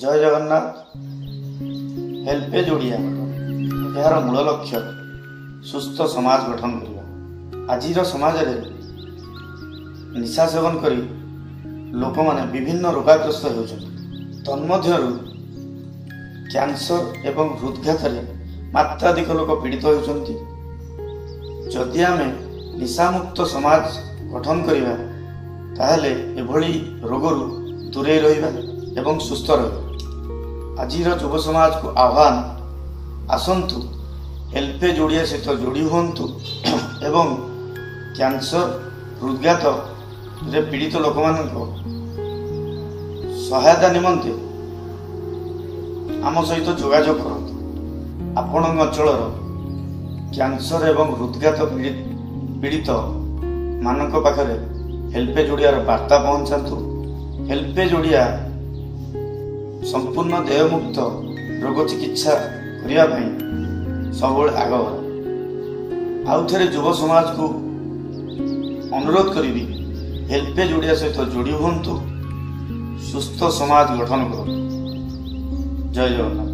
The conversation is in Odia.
ଜୟ ଜଗନ୍ନାଥ। ହେଲ୍ପେଜ୍ ଓଡ଼ିଆ, ଏହାର ମୂଳ ଲକ୍ଷ୍ୟ ସୁସ୍ଥ ସମାଜ ଗଠନ କରିବା। ଆଜିର ସମାଜରେ ନିଶା ସେବନ କରି ଲୋକମାନେ ବିଭିନ୍ନ ରୋଗାଗ୍ରସ୍ତ ହେଉଛନ୍ତି। ତନ୍ମଧ୍ୟରୁ କ୍ୟାନ୍ସର ଏବଂ ହୃଦଘାତରେ ମାତ୍ରାଧିକ ଲୋକ ପୀଡ଼ିତ ହେଉଛନ୍ତି। ଯଦି ଆମେ ନିଶାମୁକ୍ତ ସମାଜ ଗଠନ କରିବା, ତାହେଲେ ଏଭଳି ରୋଗରୁ ଦୂରେଇ ରହିବା ଏବଂ ସୁସ୍ଥ ରହିବା। ଆଜିର ଯୁବ ସମାଜକୁ ଆହ୍ୱାନ, ଆସନ୍ତୁ ହେଲ୍ପେଜ୍ ଓଡ଼ିଆ ସହିତ ଯୋଡ଼ି ହୁଅନ୍ତୁ ଏବଂ କ୍ୟାନ୍ସର, ହୃଦଘାତରେ ପୀଡ଼ିତ ଲୋକମାନଙ୍କ ସହାୟତା ନିମନ୍ତେ ଆମ ସହିତ ଯୋଗାଯୋଗ କରନ୍ତୁ। ଆପଣଙ୍କ ଅଞ୍ଚଳର କ୍ୟାନ୍ସର ଏବଂ ହୃଦଘାତ ପୀଡ଼ିତ ମାନଙ୍କ ପାଖରେ ହେଲ୍ପେଜ୍ ଓଡ଼ିଆର ବାର୍ତ୍ତା ପହଞ୍ଚାନ୍ତୁ। ହେଲ୍ପେଜ୍ ଓଡ଼ିଆ ସମ୍ପୂର୍ଣ୍ଣ ଦେୟମୁକ୍ତ ରୋଗ ଚିକିତ୍ସା କରିବା ପାଇଁ ସବୁବେଳେ ଆଗଭର। ଆଉ ଥରେ ଯୁବ ସମାଜକୁ ଅନୁରୋଧ କରିବି, ହେଲ୍ପେଜ୍ ଓଡ଼ିଆ ସହିତ ଯୋଡ଼ି ହୁଅନ୍ତୁ, ସୁସ୍ଥ ସମାଜ ଗଠନ କରନ୍ତୁ। ଜୟ ଜଗନ୍ନାଥ।